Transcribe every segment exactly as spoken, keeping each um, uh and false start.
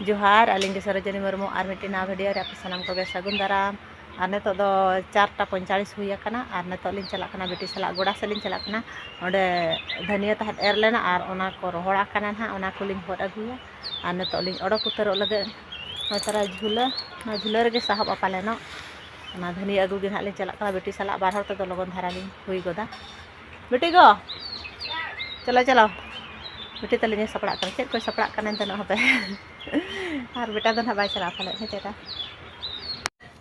ᱡᱚᱦᱟᱨ, ᱟᱹᱞᱤᱧ ᱜᱮ ᱥᱚᱨᱳᱡᱤᱱᱤ ᱢᱩᱨᱢᱩ᱾ ᱟᱨ ᱢᱤᱫᱴᱤᱡ ᱱᱟᱣᱟ ᱵᱷᱤᱰᱤᱭᱳ ᱨᱮ ᱟᱯᱮ ᱥᱟᱱᱟᱢ ᱠᱚᱜᱮ ᱥᱟᱹᱜᱩᱱ ᱫᱟᱨᱟᱢ᱾ ᱟᱨ ᱱᱤᱛᱚᱜ ᱫᱚ ᱪᱟᱨᱴᱟ ᱯᱚᱸᱭᱛᱟᱞᱤᱥ ᱦᱩᱭ ᱟᱠᱟᱱᱟ᱾ ᱟᱨ ᱱᱤᱛᱚᱜ ᱞᱤᱧ ᱪᱟᱞᱟᱜ ᱠᱟᱱᱟ ᱵᱤᱴᱤ ᱥᱟᱞᱟᱜ ᱜᱚᱰᱟ ᱥᱮᱫ ᱞᱤᱧ ᱪᱟᱞᱟᱜ ᱠᱟᱱᱟ᱾ ᱚᱸᱰᱮ ᱫᱷᱟᱹᱱᱤᱭᱟᱹ ᱛᱟᱦᱮᱸᱫ ᱮᱨ ᱞᱮᱱᱟ, ᱟᱨ ᱚᱱᱟ ᱠᱚ ᱨᱚᱦᱚᱲ ᱟᱠᱟᱱᱟ ᱱᱟᱦᱟᱜ, ᱚᱱᱟ ᱠᱚᱞᱤᱧ ᱦᱚᱫ ᱟᱹᱜᱩᱭᱟ᱾ ᱟᱨ ᱱᱤᱛᱚᱜ ᱞᱤᱧ ᱚᱰᱚᱠ ᱩᱛᱟᱹᱨᱚᱜ ᱞᱟᱹᱜᱤᱫ᱾ ᱱᱚᱜᱼᱚᱭ ᱛᱟᱨᱟ ᱡᱷᱩᱞᱟᱹ, ᱱᱚᱣᱟ ᱡᱷᱩᱞᱟᱹ ᱨᱮᱜᱮ ᱥᱟᱦᱚᱵᱼᱟ ᱯᱟᱞᱮᱱᱚᱜ᱾ ᱚᱱᱟ ᱫᱷᱟᱹᱱᱤᱭᱟᱹ ᱟᱹᱜᱩ ᱜᱮ ᱱᱟᱦᱟᱜ ᱞᱤᱧ ᱪᱟᱞᱟᱜ ᱠᱟᱱᱟ ᱵᱤᱴᱤ ᱥᱟᱞᱟᱜ᱾ ᱵᱟᱨ ᱦᱚᱲ ᱛᱮᱫᱚ ᱞᱚᱜᱚᱱ ᱫᱷᱟᱨᱟ ᱞᱤᱧ ᱦᱩᱭ ᱜᱚᱫᱟ᱾ ᱵᱤᱴᱤ ᱜᱚ, ᱪᱟᱞᱟᱣ ᱪᱟᱞᱟᱣ᱾ ᱵᱤᱴᱤ ᱛᱟᱹᱞᱤᱧ ᱮ ᱥᱟᱯᱲᱟᱜ ᱠᱟᱱᱟ᱾ ᱪᱮᱫ ᱠᱚᱭ ᱥᱟᱯᱲᱟᱜ ᱠᱟᱱᱟ ᱮᱱᱛᱮ ᱱᱚᱜᱼᱚᱭ ᱦᱟᱯᱮ᱾ ᱟᱨ ᱵᱮᱴᱟ ᱫᱚ ᱱᱟᱦᱟᱜ ᱵᱟᱭ ᱪᱟᱞᱟᱜᱼᱟ ᱯᱟᱞᱮᱫ, ᱦᱮᱸ ᱪᱮᱴᱟ?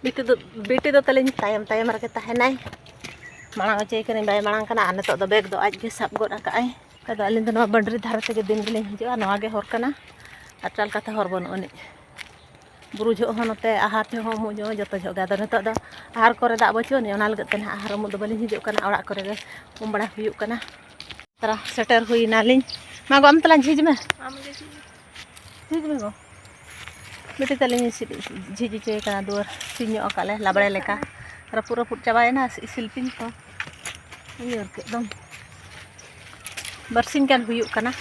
ᱵᱤᱴᱤ ᱫᱚ, ᱵᱤᱴᱤ ᱫᱚ ᱛᱟᱹᱞᱤᱧ ᱛᱟᱭᱚᱢ ᱛᱟᱭᱚᱢ ᱨᱮᱜᱮ ᱛᱟᱦᱮᱱᱟᱭ᱾ ᱢᱟᱲᱟᱝ ᱦᱚᱪᱚᱭᱮ ᱠᱟᱹᱱᱟᱹᱧ, ᱵᱟᱭ ᱢᱟᱲᱟᱝ ᱠᱟᱱᱟ᱾ ᱟᱨ ᱱᱤᱛᱚᱜ ᱫᱚ ᱵᱮᱜᱽ ᱫᱚ ᱟᱡ ᱜᱮ ᱥᱟᱵ ᱜᱚᱫ ᱟᱠᱟᱫ ᱟᱭ᱾ ᱟᱫᱚ ᱟᱹᱞᱤᱧ ᱫᱚ ᱱᱚᱣᱟ ᱵᱟᱹᱱᱰᱨᱤ ᱫᱷᱟᱨᱮ ᱛᱮᱜᱮ ᱫᱤᱱ ᱜᱮᱞᱤᱧ ᱦᱤᱡᱩᱜᱼᱟ᱾ ᱱᱚᱣᱟ ᱜᱮ ᱦᱚᱨ ᱠᱟᱱᱟ, ᱟᱨ ᱪᱟᱞ ᱠᱟᱛᱮ ᱦᱚᱨ ᱵᱟᱹᱱᱩᱜ ᱟᱹᱱᱤᱡ᱾ ᱵᱩᱨᱩ ᱡᱚᱦᱚᱜ ᱦᱚᱸ ᱱᱚᱛᱮ, ᱟᱦᱟᱨ ᱡᱚᱦᱚᱜ ᱦᱚᱸ, ᱩᱢᱩᱜ ᱡᱚᱦᱚᱜ ᱦᱚᱸ, ᱡᱚᱛᱚ ᱡᱚᱦᱚᱜ ᱜᱮ᱾ ᱟᱫᱚ ᱱᱤᱛᱚᱜ ᱫᱚ ᱟᱦᱟᱨ ᱠᱚᱨᱮ ᱫᱟᱜ ᱵᱟᱹᱪᱩᱜ ᱟᱹᱱᱤᱡ, ᱚᱱᱟ ᱞᱟᱹᱜᱤᱫ ᱛᱮ ᱱᱟᱦᱟᱜ ᱟᱦᱟᱨ ᱩᱢᱩᱜ ᱫᱚ ᱵᱟᱹᱞᱤᱧ ᱦᱤᱡᱩᱜ ᱠᱟᱱᱟ, ᱚᱲᱟᱜ ᱠᱚᱨᱮ ᱜᱮ ᱩᱢ ᱵᱟᱲᱟ ᱦᱩᱭᱩᱜ ᱠᱟᱱᱟ᱾ ᱛᱟᱨᱟ ᱥᱮᱴᱮᱨ ᱦᱩᱭᱱᱟᱞᱤᱧ᱾ ᱢᱟ ᱜᱚ, ᱟᱢ ᱛᱟᱞᱟᱝ ᱡᱷᱤᱡᱽ ᱢᱮ᱾ ᱟᱢ ᱜᱮ ᱡᱷᱤᱡᱽ ᱢᱮ᱾ ᱡᱷᱤᱡᱽ ᱢᱮ ᱜᱚ᱾ ᱵᱤᱴᱤ ᱛᱟᱹᱞᱤᱧ ᱡᱷᱤᱡᱽ ᱦᱚᱪᱚᱭᱮ ᱠᱟᱱᱟ ᱫᱩᱣᱟᱹᱨ, ᱥᱤᱧ ᱧᱚᱜ ᱟᱠᱟᱫ ᱞᱮ ᱞᱟᱵᱲᱮ ᱞᱮᱠᱟ᱾ ᱨᱟᱹᱯᱩᱫ ᱨᱟᱹᱯᱩᱫ ᱪᱟᱵᱟᱭᱮᱱᱟ ᱥᱤᱞᱯᱤᱧ ᱠᱚ᱾ ᱩᱭᱦᱟᱹᱨ ᱠᱮᱫ ᱫᱚᱢ᱾ ᱵᱟᱨᱥᱤᱧ ᱜᱟᱱ ᱦᱩᱭᱩᱜ ᱠᱟᱱᱟ᱾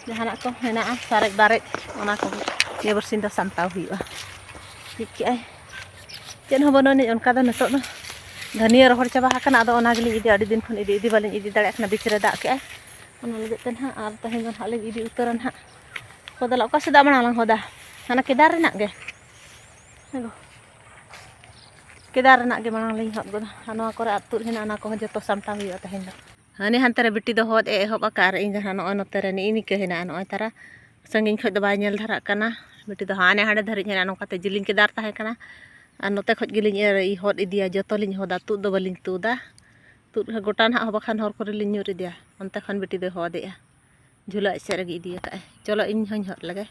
ᱡᱟᱦᱟᱱᱟᱜ ᱠᱚ ᱢᱮᱱᱟᱜᱼᱟ ᱥᱟᱨᱮᱡ ᱵᱟᱨᱮᱡ, ᱚᱱᱟ ᱠᱚᱜᱮ ᱱᱤᱭᱟᱹ ᱵᱟᱨᱥᱤᱧ ᱫᱚ ᱥᱟᱢᱴᱟᱣ ᱦᱩᱭᱩᱜᱼᱟ᱾ ᱴᱷᱤᱠ ᱠᱮᱜᱼᱟᱭ᱾ ᱪᱮᱫ ᱦᱚᱸ ᱵᱟᱹᱱᱩᱜ ᱟᱹᱱᱤᱡ ᱚᱱᱠᱟ ᱫᱚ ᱱᱤᱛᱚᱜ ᱫᱚ᱾ ᱫᱷᱟᱹᱱᱤᱭᱟᱹ ᱨᱚᱦᱚᱲ ᱪᱟᱵᱟ ᱟᱠᱟᱱᱟ, ᱟᱫᱚ ᱚᱱᱟ ᱜᱮᱞᱤᱧ ᱤᱫᱤ, ᱟᱹᱰᱤ ᱫᱤᱱ ᱠᱷᱚᱱ ᱤᱫᱤ, ᱤᱫᱤ ᱵᱟᱹᱞᱤᱧ ᱤᱫᱤ ᱫᱟᱲᱮᱭᱟᱜ ᱠᱟᱱᱟ, ᱵᱤᱪ ᱨᱮ ᱫᱟᱜ ᱠᱮᱜᱼᱟᱭ᱾ ᱚᱱᱟ ᱞᱟᱹᱜᱤᱫ ᱛᱮ ᱱᱟᱦᱟᱜ, ᱟᱨ ᱛᱮᱦᱮᱧ ᱫᱚ ᱱᱟᱦᱟᱜ ᱞᱤᱧ ᱤᱫᱤ ᱩᱛᱟᱹᱨᱟ ᱱᱟᱦᱟᱜ᱾ ᱦᱚᱫᱟᱞᱟ, ᱚᱠᱟ ᱥᱮᱫ ᱫᱟᱜ ᱢᱟᱲᱟᱝ ᱞᱟᱝ ᱦᱚᱫᱟ? ᱦᱟᱱᱟ ᱠᱮᱫᱟᱨ ᱨᱮᱱᱟᱜ ᱜᱮ᱾ ᱦᱮᱸ ᱜᱚ᱾ ᱠᱮᱫᱟᱨ ᱨᱮᱱᱟᱜ ᱜᱮ ᱢᱟᱲᱟᱝ ᱞᱤᱧ ᱦᱚᱫ ᱜᱚᱫᱟ᱾ ᱟᱨ ᱱᱚᱣᱟ ᱠᱚᱨᱮ ᱟᱹᱛᱩ ᱨᱮ ᱦᱮᱱᱟᱜᱼᱟ, ᱚᱱᱟ ᱠᱚᱦᱚᱸ ᱡᱚᱛᱚ ᱥᱟᱢᱴᱟᱣ ᱦᱩᱭᱩᱜᱼᱟ ᱛᱮᱦᱮᱧ ᱫᱚ᱾ ᱦᱟᱱᱮ ᱦᱟᱱᱛᱮ ᱨᱮ ᱵᱤᱴᱤ ᱫᱚ ᱦᱚᱫ ᱮ ᱮᱦᱚᱵ ᱟᱠᱟᱫ, ᱟᱨ ᱤᱧ ᱫᱚ ᱱᱟᱦᱟᱜ ᱱᱚᱜᱼᱚᱭ ᱱᱚᱛᱮ ᱨᱮ ᱱᱤᱜᱼᱤ ᱱᱤᱠᱟᱹ ᱦᱮᱱᱟᱜᱼᱟ, ᱱᱚᱜᱼᱚᱭ ᱛᱟᱨᱟ ᱥᱟᱺᱜᱤᱧ ᱠᱷᱚᱱ ᱫᱚ ᱵᱟᱭ ᱧᱮᱞ ᱫᱷᱟᱨᱟᱜ ᱠᱟᱱᱟ᱾ ᱵᱤᱴᱤ ᱫᱚ ᱦᱟᱱᱮ ᱦᱟᱸᱰᱮ ᱫᱷᱟᱹᱨᱤᱡ ᱦᱮᱱᱟᱜᱼᱟ, ᱱᱚᱝᱠᱟᱛᱮ ᱡᱤᱞᱤᱧ ᱠᱮᱫᱟᱨ ᱛᱟᱦᱮᱸ ᱠᱟᱱᱟ, ᱟᱨ ᱱᱚᱛᱮ ᱠᱷᱚᱱ ᱜᱮᱞᱤᱧ ᱮᱨ, ᱦᱚᱫ ᱤᱫᱤᱭᱟ, ᱡᱚᱛᱚ ᱞᱤᱧ ᱦᱚᱫᱟ, ᱛᱩᱫ ᱫᱚ ᱵᱟᱹᱞᱤᱧ ᱛᱩᱫᱟ᱾ ᱛᱩᱫ ᱜᱚᱴᱟ ᱱᱟᱦᱟᱜ ᱦᱚᱸ, ᱵᱟᱠᱷᱟᱱ ᱦᱚᱨ ᱠᱚᱨᱮ ᱞᱤᱧ ᱧᱩᱨ ᱤᱫᱤᱭᱟ᱾ ᱚᱱᱛᱮ ᱠᱷᱚᱱ ᱵᱤᱴᱤ ᱫᱚᱭ ᱦᱚᱫ ᱮᱜᱼᱟ, ᱡᱷᱩᱞᱟᱹ ᱟᱡ ᱥᱮᱫ ᱨᱮᱜᱮ ᱤᱫᱤ ᱟᱠᱟᱫᱼᱟᱭ᱾ ᱪᱚᱞᱚ, ᱤᱧ ᱦᱚᱧ ᱦᱚᱫ ᱞᱮᱜᱮ᱾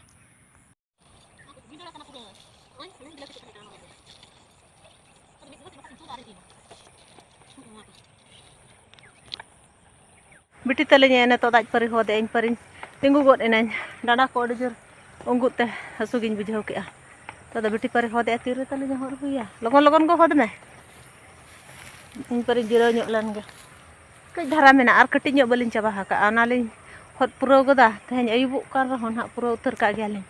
ᱵᱤᱴᱤ ᱛᱟᱹᱞᱤᱧ ᱮ ᱱᱤᱛᱚᱜ ᱫᱟᱜ ᱯᱟᱹᱨᱤ ᱦᱚᱫ ᱮ, ᱤᱧ ᱯᱟᱹᱨᱤᱧ ᱛᱤᱸᱜᱩ ᱜᱚᱫ ᱮᱱᱟᱹᱧ᱾ ᱰᱟᱸᱰᱟ ᱠᱚ ᱟᱹᱰᱤ ᱡᱳᱨ ᱩᱸᱜᱩᱫ ᱛᱮ ᱦᱟᱹᱥᱩ ᱜᱤᱧ ᱵᱩᱡᱷᱟᱹᱣ ᱠᱮᱜᱼᱟ᱾ ᱱᱤᱛᱚᱜ ᱫᱚ ᱵᱤᱴᱤ ᱯᱟᱹᱨᱤ ᱦᱚᱫ ᱮ, ᱛᱤᱨᱮ ᱛᱟᱹᱞᱤᱧ ᱦᱚᱫ ᱦᱩᱭᱟ? ᱞᱚᱜᱚᱱ ᱞᱚᱜᱚᱱ ᱜᱚ ᱦᱚᱫ ᱢᱮ᱾ ᱤᱧ ᱯᱟᱹᱨᱤᱧ ᱡᱤᱨᱟᱹᱣ ᱧᱚᱜ ᱞᱮᱱ ᱜᱮ᱾ ᱠᱟᱹᱡ ᱫᱷᱟᱨᱟ ᱢᱮᱱᱟᱜᱼᱟ, ᱟᱨ ᱠᱟᱹᱴᱤᱡ ᱧᱚᱜ ᱵᱟᱹᱞᱤᱧ ᱪᱟᱵᱟ ᱟᱠᱟᱜᱼᱟ, ᱚᱱᱟᱞᱤᱧ ᱦᱚᱫ ᱯᱩᱨᱟᱹᱣ ᱜᱚᱫᱟ᱾ ᱛᱮᱦᱮᱧ ᱟᱹᱭᱩᱵᱚᱜ ᱠᱟᱱ ᱨᱮᱦᱚᱸ ᱱᱟᱦᱟᱜ ᱯᱩᱨᱟᱹᱣ ᱩᱛᱟᱹᱨ ᱠᱟᱜ ᱜᱮᱭᱟᱞᱤᱧ᱾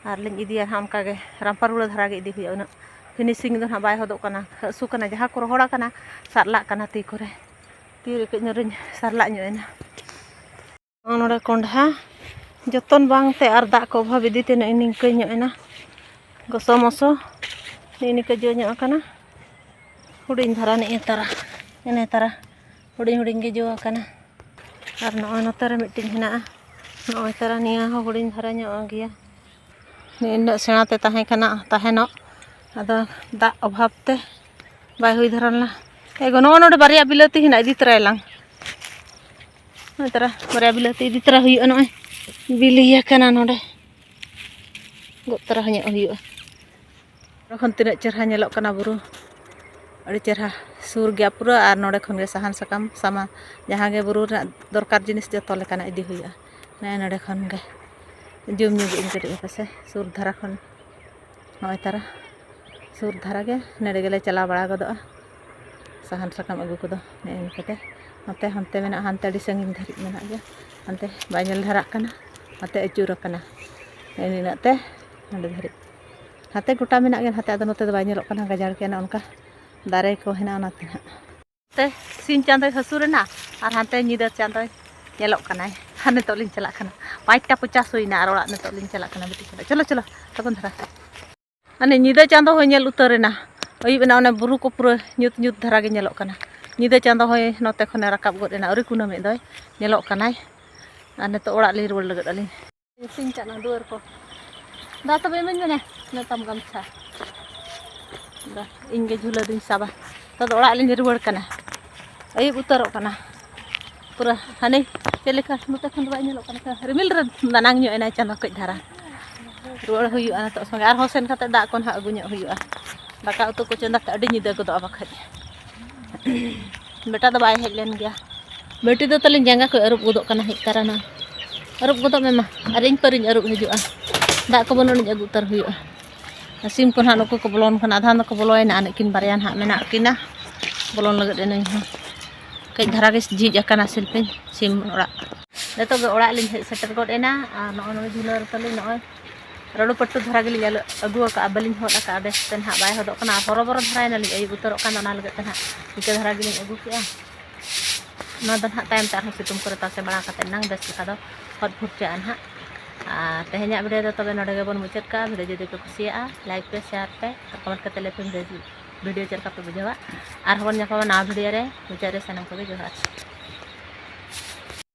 ᱟᱨ ᱞᱤᱧ ᱤᱫᱤᱭᱟ ᱦᱟᱸᱜ ᱚᱱᱠᱟ ᱜᱮ ᱨᱟᱢᱯᱟᱨᱩᱲᱟᱹ ᱫᱷᱟᱨᱟ ᱜᱮ ᱤᱫᱤ ᱦᱩᱭᱩᱜᱼᱟ᱾ ᱩᱱᱟᱹᱜ finishing ᱫᱚ ᱦᱟᱸᱜ ᱵᱟᱭ ᱦᱚᱫᱚᱜ ᱠᱟᱱᱟ, ᱦᱟᱹᱥᱩ ᱠᱟᱱᱟ, ᱡᱟᱦᱟᱸ ᱠᱚ ᱨᱚᱦᱚᱲ ᱟᱠᱟᱱᱟ ᱥᱟᱨᱞᱟᱜ ᱠᱟᱱᱟ ᱛᱤ ᱠᱚᱨᱮ᱾ ᱛᱤ ᱨᱮ ᱠᱟᱹᱡ ᱧᱚᱜ ᱨᱤᱧ ᱥᱟᱨᱞᱟᱜ ᱧᱚᱜ ᱮᱱᱟ᱾ ᱱᱚᱜᱼᱚ ᱱᱚᱰᱮ ᱠᱚᱸᱰᱷᱟ ᱡᱚᱛᱚᱱ ᱵᱟᱝᱛᱮ ᱟᱨ ᱫᱟᱜ ᱠᱚ ᱚᱵᱷᱟᱵ ᱤᱫᱤᱛᱮ ᱱᱚᱜᱼᱚᱭ ᱱᱤᱝᱠᱟᱹ ᱧᱚᱜ ᱮᱱᱟ, ᱜᱚᱥᱚ ᱢᱚᱥᱚ ᱱᱤᱜ ᱱᱤᱝᱠᱟᱹ ᱡᱚ ᱧᱚᱜ ᱟᱠᱟᱱᱟ᱾ ᱦᱩᱰᱤᱧ ᱫᱷᱟᱨᱟ ᱱᱮᱜᱼᱮ ᱛᱟᱨᱟ, ᱮᱱᱮ ᱛᱟᱨᱟ ᱦᱩᱰᱤᱧ ᱦᱩᱰᱤᱧ ᱜᱮ ᱡᱚ ᱟᱠᱟᱱᱟ᱾ ᱟᱨ ᱱᱚᱜᱼᱚᱭ ᱱᱚᱛᱮ ᱨᱮ ᱢᱤᱫᱴᱤᱡ ᱦᱮᱱᱟᱜᱼᱟ, ᱱᱚᱜᱼᱚᱭ ᱛᱟᱨᱟ ᱱᱤᱭᱟᱹ ᱦᱚᱸ ᱦᱩᱰᱤᱧ ᱫᱷᱟᱨᱟ ᱧᱚᱜ ᱜᱮᱭᱟ᱾ ᱱᱤᱱᱟᱹᱜ ᱥᱮᱬᱟ ᱛᱮ ᱛᱟᱦᱮᱸ ᱠᱟᱱᱟ, ᱛᱟᱦᱮᱱᱚᱜ, ᱟᱫᱚ ᱫᱟᱜ ᱚᱵᱷᱟᱵ ᱛᱮ ᱵᱟᱭ ᱦᱩᱭ ᱫᱷᱟᱨᱟ ᱞᱮᱱᱟ᱾ ᱮ ᱜᱚ, ᱱᱚᱜᱼᱚ ᱱᱚᱰᱮ ᱵᱟᱨᱭᱟ ᱵᱤᱞᱟᱹᱛᱤ ᱦᱮᱱᱟᱜ, ᱤᱫᱤ ᱛᱚᱨᱟᱭᱟᱞᱟᱝ᱾ ᱱᱚᱜᱼᱚᱭ ᱛᱟᱨᱟ ᱵᱟᱨᱭᱟ ᱵᱤᱞᱟᱹᱛᱤ ᱤᱫᱤ ᱛᱚᱨᱟ ᱦᱩᱭᱩᱜᱼᱟ, ᱱᱚᱜᱼᱚᱭ ᱵᱤᱞᱤ ᱟᱠᱟᱱᱟ ᱱᱚᱰᱮ, ᱜᱚᱫ ᱛᱚᱨᱟ ᱧᱚᱜ ᱦᱩᱭᱩᱜᱼᱟ᱾ ᱱᱚᱰᱮ ᱠᱷᱚᱱ ᱛᱤᱱᱟᱹᱜ ᱪᱮᱦᱨᱟ ᱧᱮᱞᱚᱜ ᱠᱟᱱᱟ ᱵᱩᱨᱩ, ᱟᱹᱰᱤ ᱪᱮᱦᱨᱟ ᱥᱩᱨ ᱜᱮᱭᱟ ᱯᱩᱨᱟᱹ᱾ ᱟᱨ ᱱᱚᱰᱮ ᱠᱷᱚᱱ ᱜᱮ ᱥᱟᱦᱟᱱ ᱥᱟᱠᱟᱢ ᱥᱟᱢᱟ, ᱡᱟᱦᱟᱸ ᱜᱮ ᱵᱩᱨᱩ ᱨᱮᱱᱟᱜ ᱫᱚᱨᱠᱟᱨ ᱡᱤᱱᱤᱥ ᱡᱚᱛᱚ ᱞᱮᱠᱟᱱᱟᱜ ᱤᱫᱤ ᱦᱩᱭᱩᱜᱼᱟ᱾ ᱱᱚᱜᱼᱚᱭ ᱱᱚᱰᱮ ᱠᱷᱚᱱ ᱜᱮ ᱡᱩᱢ ᱧᱚᱜ ᱤᱧ ᱠᱟᱹᱴᱤᱡ ᱦᱟᱯᱮ ᱥᱮ, ᱥᱩᱨ ᱫᱷᱟᱨᱟ ᱠᱷᱚᱱ ᱱᱚᱜᱼᱚᱭ ᱛᱟᱨᱟ ᱥᱩᱨ ᱫᱷᱟᱨᱟ ᱜᱮ, ᱱᱚᱰᱮ ᱜᱮᱞᱮ ᱪᱟᱞᱟᱣ ᱵᱟᱲᱟ ᱜᱚᱫᱚᱜᱼᱟ ᱥᱟᱦᱟᱱ ᱥᱟᱠᱟᱢ ᱟᱹᱜᱩ ᱠᱚᱫᱚ᱾ ᱱᱮᱜᱼᱮ ᱱᱤᱝᱠᱟᱹᱛᱮ ᱱᱚᱛᱮ ᱦᱟᱱᱛᱮ ᱢᱮᱱᱟᱜᱼᱟ, ᱦᱟᱱᱛᱮ ᱟᱹᱰᱤ ᱥᱟᱺᱜᱤᱧ ᱫᱷᱟᱹᱨᱤᱡ ᱢᱮᱱᱟᱜ ᱜᱮᱭᱟ, ᱦᱟᱱᱛᱮ ᱵᱟᱭ ᱧᱮᱞ ᱫᱷᱟᱨᱟᱜ ᱠᱟᱱᱟ, ᱦᱟᱱᱛᱮ ᱟᱹᱪᱩᱨ ᱟᱠᱟᱱᱟ᱾ ᱱᱮᱜᱼᱮ ᱱᱤᱱᱟᱹᱜ ᱛᱮ ᱱᱚᱰᱮ ᱫᱷᱟᱹᱨᱤᱡ, ᱦᱟᱱᱛᱮ ᱜᱚᱴᱟ ᱢᱮᱱᱟᱜ ᱜᱮᱭᱟ, ᱦᱟᱱᱛᱮ ᱟᱫᱚ ᱱᱚᱛᱮ ᱫᱚ ᱵᱟᱭ ᱧᱮᱞᱚᱜ ᱠᱟᱱᱟ, ᱜᱟᱡᱟᱲ ᱜᱮᱭᱟ, ᱱᱚᱜᱼᱚ ᱱᱚᱝᱠᱟ ᱫᱟᱨᱮ ᱠᱚ ᱦᱮᱱᱟᱜᱼᱟ, ᱚᱱᱟᱛᱮ ᱦᱟᱸᱜ᱾ ᱛᱮ ᱥᱤᱧ ᱪᱟᱸᱫᱚᱭ ᱦᱟᱹᱥᱩᱨ ᱮᱱᱟ ᱟᱨ ᱦᱟᱱᱛᱮ ᱧᱤᱫᱟᱹ ᱪᱟᱸᱫᱚᱭ ᱧᱮᱞᱚᱜ ᱠᱟᱱᱟᱭ᱾ ᱟᱨ ᱱᱤᱛᱚᱜ ᱞᱤᱧ ᱪᱟᱞᱟᱜ ᱠᱟᱱᱟ, ᱯᱟᱸᱪᱴᱟ ᱯᱚᱪᱟᱥ ᱦᱩᱭᱱᱟ ᱟᱨ ᱚᱲᱟᱜ ᱱᱤᱛᱚᱜ ᱞᱤᱧ ᱪᱟᱞᱟᱜ ᱠᱟᱱᱟ ᱵᱤᱴᱤ ᱥᱟᱞᱟᱜ᱾ ᱪᱚᱞᱚ, ᱪᱚᱞᱚ, ᱞᱚᱜᱚᱱ ᱫᱷᱟᱨᱟ᱾ ᱦᱟᱱᱮ ᱧᱤᱫᱟᱹ ᱪᱟᱸᱫᱚ ᱦᱚᱸᱭ ᱧᱮᱞ ᱩᱛᱟᱹᱨ ᱮᱱᱟ, ᱟᱹᱭᱩᱵ ᱮᱱᱟ, ᱚᱱᱮ ᱵᱩᱨᱩ ᱠᱚ ᱯᱩᱨᱟᱹ ᱧᱩᱛ ᱧᱩᱛ ᱫᱷᱟᱨᱟ ᱜᱮ ᱧᱮᱞᱚᱜ ᱠᱟᱱᱟ᱾ ᱧᱤᱫᱟᱹ ᱪᱟᱸᱫᱚ ᱦᱚᱸᱭ ᱱᱚᱛᱮ ᱠᱷᱚᱱᱮ ᱨᱟᱠᱟᱵ ᱜᱚᱫ ᱮᱱᱟ, ᱟᱹᱣᱨᱤ ᱠᱩᱱᱟᱹᱢᱤᱜ ᱫᱚᱭ ᱧᱮᱞᱚᱜ ᱠᱟᱱᱟᱭ᱾ ᱟᱨ ᱱᱤᱛᱚᱜ ᱚᱲᱟᱜ ᱞᱤᱧ ᱨᱩᱣᱟᱹᱲ ᱞᱟᱹᱜᱤᱫ ᱟᱹᱞᱤᱧ᱾ ᱥᱤᱧ ᱠᱟᱱᱟ ᱫᱩᱣᱟᱹᱨ ᱠᱚ᱾ ᱫᱟ, ᱛᱚᱵᱮ ᱤᱢᱟᱹᱧ ᱢᱮ ᱱᱮ ᱛᱟᱢ ᱜᱟᱢᱪᱷᱟ᱾ ᱫᱟ, ᱤᱧ ᱜᱮ ᱡᱷᱩᱞᱟᱹ ᱫᱩᱧ ᱥᱟᱵᱟ᱾ ᱱᱤᱛᱚᱜ ᱫᱚ ᱚᱲᱟᱜ ᱞᱤᱧ ᱨᱩᱣᱟᱹᱲ ᱠᱟᱱᱟ᱾ ᱟᱹᱭᱩᱵ ᱩᱛᱟᱹᱨᱚᱜ ᱠᱟᱱᱟ ᱯᱩᱨᱟᱹ᱾ ᱦᱟᱱᱮ ᱪᱮᱫ ᱞᱮᱠᱟ ᱱᱚᱛᱮ ᱠᱷᱚᱱ ᱫᱚ ᱵᱟᱭ ᱧᱮᱞᱚᱜ ᱠᱟᱱᱟ, ᱨᱤᱢᱤᱞ ᱨᱮ ᱫᱟᱱᱟᱝ ᱧᱚᱜ ᱮᱱᱟᱭ ᱪᱟᱸᱫᱚ ᱠᱟᱹᱡ ᱫᱷᱟᱨᱟ᱾ ᱨᱩᱣᱟᱹᱲ ᱦᱩᱭᱩᱜᱼᱟ ᱱᱤᱛᱚᱜ ᱥᱚᱸᱜᱮ, ᱟᱨᱦᱚᱸ ᱥᱮᱱ ᱠᱟᱛᱮ ᱫᱟᱜ ᱠᱚ ᱱᱟᱦᱟᱜ ᱟᱹᱜᱩ ᱧᱚᱜ ᱦᱩᱭᱩᱜᱼᱟ᱾ ᱫᱟᱠᱟ ᱩᱛᱩ ᱠᱚ ᱪᱚᱸᱫᱟ ᱛᱮ ᱟᱹᱰᱤ ᱧᱤᱫᱟᱹ ᱜᱚᱫᱚᱜᱼᱟ ᱵᱟᱠᱷᱟᱡ᱾ ᱵᱮᱴᱟ ᱫᱚ ᱵᱟᱭ ᱦᱮᱡ ᱞᱮᱱ ᱜᱮᱭᱟ᱾ ᱵᱮᱴᱤ ᱫᱚ ᱛᱟᱹᱞᱤᱧ ᱡᱟᱸᱜᱟ ᱠᱚ ᱟᱹᱨᱩᱵ ᱜᱚᱫᱚᱜ ᱠᱟᱱᱟ, ᱦᱮᱡ ᱛᱟᱨᱟ ᱱᱟ᱾ ᱟᱹᱨᱩᱵ ᱜᱚᱫᱚᱜ ᱢᱮ ᱢᱟ, ᱟᱨ ᱤᱧ ᱯᱟᱹᱨᱤᱧ ᱟᱹᱨᱩᱵ ᱦᱤᱡᱩᱜᱼᱟ᱾ ᱫᱟᱜ ᱠᱚ ᱵᱟᱹᱱᱩᱜ ᱟᱹᱱᱤᱡ ᱟᱹᱜᱩ ᱩᱛᱟᱹᱨ ᱦᱩᱭᱩᱜᱼᱟ᱾ ᱟᱨ ᱥᱤᱢ ᱠᱚ ᱱᱟᱦᱟᱜ ᱱᱩᱠᱩ ᱠᱚ ᱵᱚᱞᱚᱭᱮᱱᱟ, ᱟᱫᱷᱟᱱ ᱫᱚᱠᱚ ᱵᱚᱞᱚᱭᱮᱱᱟ, ᱟᱨ ᱱᱩᱠᱤᱱ ᱵᱟᱨᱭᱟ ᱱᱟᱦᱟᱜ ᱢᱮᱱᱟᱜ ᱠᱤᱱᱟ ᱵᱚᱞᱚᱱ ᱞᱟᱹᱜᱤᱫ᱾ ᱤᱱᱟᱹᱧ ᱦᱚᱸ ᱠᱟᱹᱡ ᱫᱷᱟᱨᱟ ᱜᱮ ᱡᱷᱤᱡ ᱟᱠᱟᱱᱟ ᱥᱤᱞᱯᱤᱧ ᱥᱤᱢ ᱚᱲᱟᱜ᱾ ᱱᱤᱛᱚᱜ ᱜᱮ ᱚᱲᱟᱜ ᱞᱤᱧ ᱦᱮᱡ ᱥᱮᱴᱮᱨ ᱜᱚᱫ ᱮᱱᱟ, ᱟᱨ ᱱᱚᱜᱼᱚᱭ ᱱᱚᱜᱼᱚᱭ ᱡᱷᱩᱞᱟᱹ ᱨᱮ ᱛᱟᱹᱞᱤᱧ ᱱᱚᱜᱼᱚᱭ ᱨᱟᱹᱲᱩ ᱯᱟᱹᱴᱩ ᱫᱷᱟᱨᱟ ᱜᱮᱞᱤᱧ ᱟᱹᱞᱩ-, ᱟᱹᱜᱩ ᱟᱠᱟᱫᱼᱟ, ᱵᱟᱹᱞᱤᱧ ᱦᱚᱫ ᱟᱠᱟᱫᱼᱟ ᱵᱮᱥ ᱛᱮ ᱱᱟᱦᱟᱜ, ᱵᱟᱭ ᱦᱚᱫᱚᱜ ᱠᱟᱱᱟ᱾ ᱟᱨ ᱦᱚᱨᱚᱵᱚᱨᱚ ᱫᱷᱟᱨᱟᱭᱮᱱᱟᱞᱤᱧ, ᱟᱹᱭᱩᱵ ᱩᱛᱟᱹᱨᱚᱜ ᱠᱟᱱ ᱫᱚ, ᱚᱱᱟ ᱞᱟᱹᱜᱤᱫ ᱛᱮ ᱱᱟᱦᱟᱜ ᱤᱱᱠᱟᱹ ᱫᱷᱟᱨᱟ ᱜᱮᱞᱤᱧ ᱟᱹᱜᱩ ᱠᱮᱫᱼᱟ᱾ ᱱᱚᱣᱟ ᱫᱚ ᱱᱟᱦᱟᱜ ᱛᱟᱭᱚᱢ ᱛᱮ ᱟᱨᱦᱚᱸ ᱥᱤᱛᱩᱝ ᱠᱚᱨᱮ ᱛᱟᱥᱮ ᱵᱟᱲᱟ ᱠᱟᱛᱮ ᱱᱟᱝ ᱵᱮᱥ ᱞᱮᱠᱟ ᱫᱚ ᱦᱚᱫ ᱯᱷᱩᱨᱪᱟᱹᱜᱼᱟ ᱱᱟᱦᱟᱜ᱾ ᱟᱨ ᱛᱮᱦᱮᱧᱟᱜ video ᱫᱚ ᱛᱚᱵᱮ ᱱᱚᱰᱮ ᱜᱮᱵᱚᱱ ᱢᱩᱪᱟᱹᱫ ᱠᱟᱜᱼᱟ᱾ Video ᱡᱩᱫᱤ ᱯᱮ ᱠᱩᱥᱤᱭᱟᱜᱼᱟ, like ᱯᱮ, share ᱯᱮ, ᱟᱨ comment ᱠᱟᱛᱮ ᱞᱟᱹᱭ ᱯᱮ video, video ᱪᱮᱫ ᱞᱮᱠᱟ ᱯᱮ ᱵᱩᱡᱷᱟᱹᱣᱟ᱾ ᱟᱨᱦᱚᱸ ᱵᱚᱱ ᱧᱟᱯᱟᱢᱟ ᱱᱟᱣᱟ video ᱨᱮ᱾ ᱢᱩᱪᱟᱹᱫ ᱨᱮ ᱥᱟᱱᱟᱢ ᱠᱚᱜᱮ ᱡᱚᱦᱟᱨ᱾